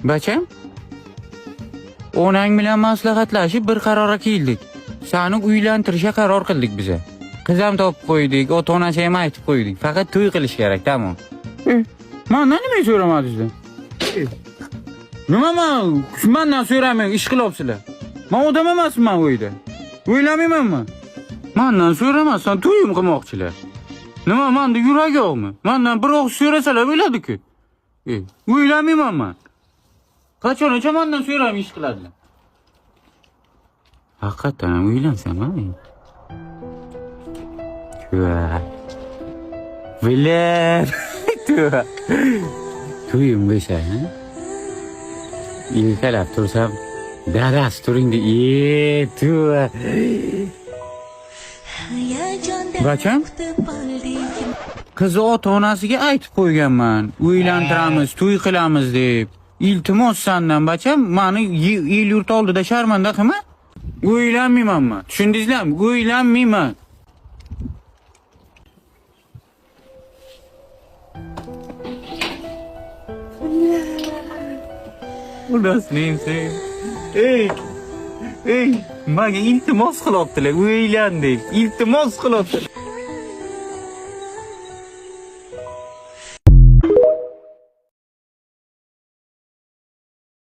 Bacham, onang bilan maslahatlashib bir qarorga keldik. Seni uylantirishga qaror qildik biza. Qiz ham topib qo'ydik, ota-onasiga ham aytib qo'ydik. Faqat to'y qilish kerak, tamom. Mandan nima so'ramadingizlar? Nima man mandan so'ramang, ish qilyapsizlar. Man odam emasman uyda. O'ylamaymanmi? Mandan so'ramasdan to'yim qilmoqchilar. Nima manda yurak yo'qmi? Mandan bir og'iz so'rasalar bo'ladi-ku. O'ylamayman man. Qachongacha mandan so'ramay ish qiladilar? Haqiqatan ham uylansam, ha? Tuva. Bilar. Tuva. To'yim bo'lsa, ha? Ertalab tursam, dadasi turing de, tuva. Bacham? Qizi ota-onasiga aytib qo'yganman. Uylantiramiz, to'y qilamiz deb. Iltimos sandan bacham, mani el yurt oldida sharmanda qilma. Uylanmayman man. Tushundingizlarmi? Uylanmayman. Ulasning sen. Ey! Ey, menga iltimos qilyaptilar, uylan deb. Iltimos qilyaptilar.